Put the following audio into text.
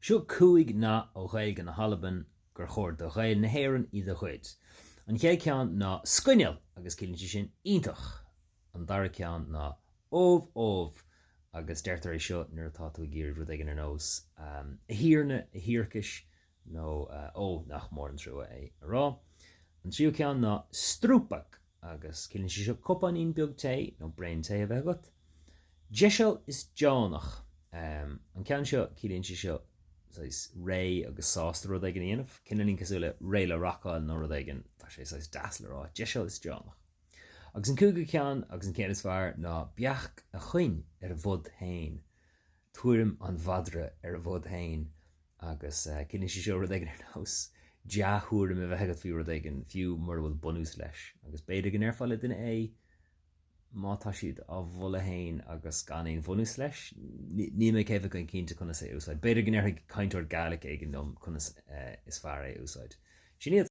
Seo 5 nath ó Ghaeilge na hAlban gur chóir do Ghaeil na hÉireann iad a ghoid. An chéad cheann ná sgoinneil agus ciallaíonn sé sin iontach. An dara ceann ná óbh óbh agus deirtear é seo nuair atá tú ag iarraidh rud éigin ar nós a Thiarna, a Thiarcais nó ó, nach mór an trua é a rá. An tríú ceann ná strúpag agus ciallaíonn sé seo cupáinín beag tae nó braon tae a bheith agat. Deiseal is deánach. An ceann seo, ciallaíonn sé seo saghas réidh agus sásta rud éigin a dhéanamh, cineáilín cosúil le réidh le rocáil nó rud éigin, tá sé saghas deas le rá, deiseal is deánach. Agus an cúigiú ceann agus an ceann is fearr ná beach a chuing ar a bhod féin, tuairim an mhadra ar a bhod féin agus ciallaíonn sé seo rud éigin ar nós dea-thuairim a bheith agat faoi rud éigin, fiú mura bhfuil bunús leis. Agus b'fhéidir go ndéarfá le duine é má tá siad á mholadh féin agus gan aon bhunús leis, níl mé céad faoin gcéad cinnte conas é a úsáid. B'fhéidir go ndéarfaidh cainteoir Gàidhlig éigin liom conas is fearr é a úsáid. Sin iad.